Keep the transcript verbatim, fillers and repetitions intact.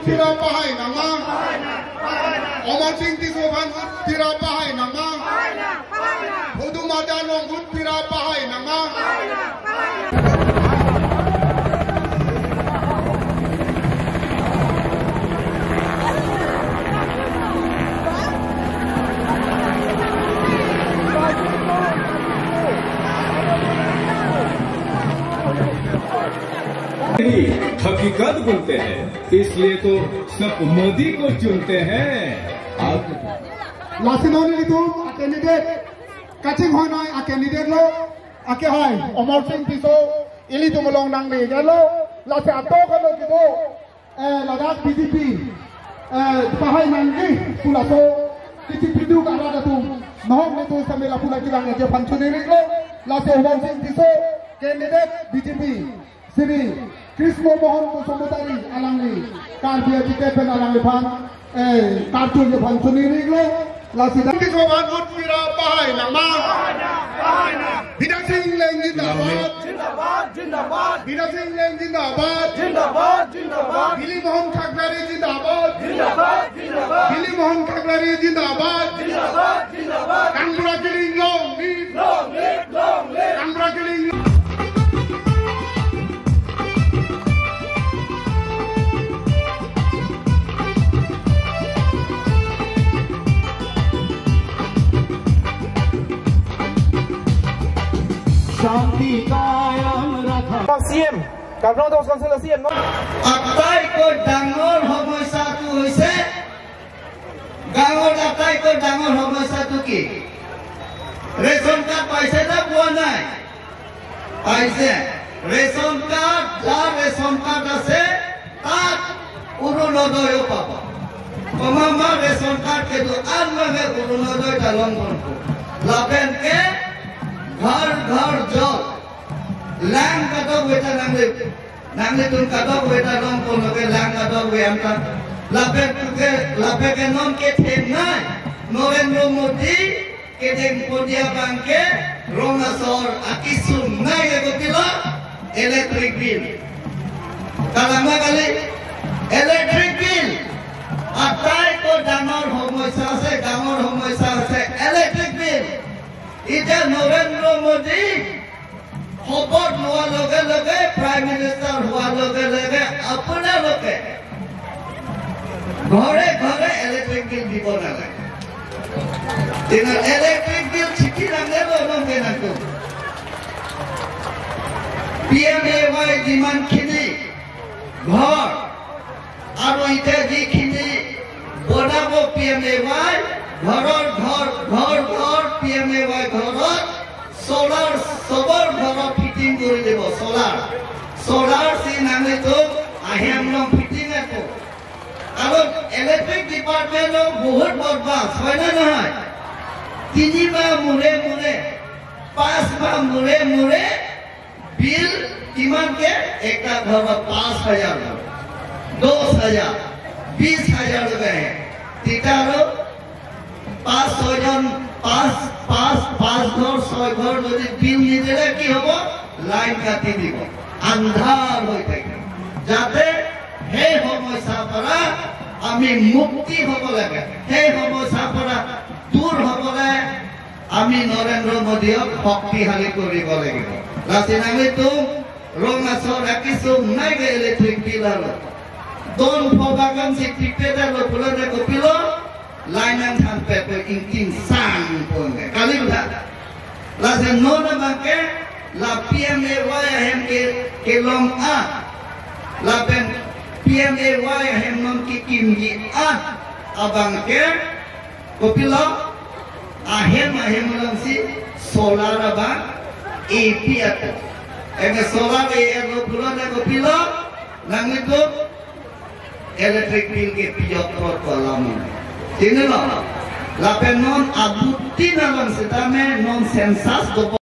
Pira pahai nangma? Amarsing Tisso aphan pira pahai nangma? Hudum adan along pira pahai nangma? नहीं, हकीकत बोलते हैं, इसलिए तो सब मोदी को चुनते हैं। आप Lasi non ilitum a-candidate, kachinghon a-candidate lo, akehai Amarsing Tisso, ilitum along nangli gelo, lasi atok alo kedo, eh, ladak B J P, eh, pahai nangji pu laso, kisi piduk arat atum, nohok netu sambil apuna kilang aja aphan choningri lo, lasi Amarsing Tisso, candidate B J P, Shri Krishna Mohan Basumatary alangli, Karbi akhei pen alangliphan, eh, karjun aphan choningri lo, lasi Tisso aphan pira pahai nangma? Bidya Sing Engleng jindabad. Jindabad, jindabad. Bidya Sing Engleng jindabad. Jindabad, jindabad. Billy Mohan Khaklari jindabad. Jindabad, jindabad. Billy Mohan Khaklari jindabad. Jindabad, jindabad. Kangbura Killing long live. Long live, long live. Kangbura Killing long शांति कायम रखा। C M, Karbi Anglong Council C M, no? আটাইতকৈ ডাঙৰ সমস্যাটো হৈছে, গাঁৱৰ আটাইতকৈ ডাঙৰ সমস্যাটো কি? ৰেচন কাৰ্ড পাইছে নে পোৱা নাই? পাইছে। ৰেচন কাৰ্ড, যাৰ ৰেচন কাৰ্ড আছে, তাত অৰুণোদয়ও পাব। Komama ration card kedo-an abangke Orunodoi ta long ponpo. Lapen ke Ghar Ghar Jal. Lang kadokave ta nangli, nanglitum kadokave ta long ponlo ke lang kadokave anta. Lapen ke, lapen ke non kethenei Narendra Modi kedeng ponji abangke rong asor akesung nai ke kopilo? Electric bill. Kalang ma kali? Electric bill. আটাইতকৈ ডাঙৰ সমস্যা আছে, ডাঙৰ সমস্যা আছে electric bill. এতিয়া নৰেন্দ্ৰ মোদী শপত লোৱাৰ লগে লগে, প্ৰাইম মিনিষ্টাৰ হোৱাৰ লগে লগে আপোনালোকে ঘৰে ঘৰে ইলেক্ট্ৰিক বিল দিব নালাগে। তেনে ইলেক্ট্ৰিক বিল চিঠি নাগে বনাম কেনেকৈ? পি এম এ ৱাই যিমানখিনি ঘৰ আৰু এতিয়া যিখিনি বনাব পি এম এ ৱাই, ঘৰৰ ঘৰ, ঘৰ ঘৰ পি এম এ ৱাই ঘৰত চ'লাৰ, চবৰ ঘৰত ফিটিং কৰি দিব solar. Solar si nangli tum ahem along fitting ako. Aro electric department along বহুত বদমাছ, হয় না নহয়? তিনিমাহ মূৰে মূৰে, পাঁচমাহ মূৰে মূৰে বিল কিমানকে? এটা ঘৰত পাঁচ হাজাৰ, দহ হাজাৰ, বিশ হাজাৰলৈকে আহে। তেতিয়া আৰু পাঁচ ছয়জন, পাঁচ, পাঁচ, পাঁচ ঘৰ, ছয় ঘৰ যদি বিল নিদিলে কি হ'ব? লাইন কাটি দিব, আন্ধাৰ হৈ থাকিব। যাতে সেই সমস্যাৰ পৰা আমি মুক্তি হ'ব লাগে, সেই সমস্যাৰ পৰা দূৰ হ'বলৈ আমি নৰেন্দ্ৰ মোদীক শক্তিশালী কৰিব লাগিব। Lasi nanglitum rong asor akesung nai ke electric bill aro. Don phobagan si prepaid aro pulote kopilo, lain nangthanpet pu ingting sang pu ne. Kali bda. Lasi non abangke la P M A Y ahem ke, kelong a, lapen P M A Y ahem non kekimji a abangke kopilo, ahem ahem alongsi solar abang epi ako. Eme solar e-, elo pulote kopilo, nanglitum electric bill ke piyok prot ko alam. Chinilo? Lapen non abutin along setame non census do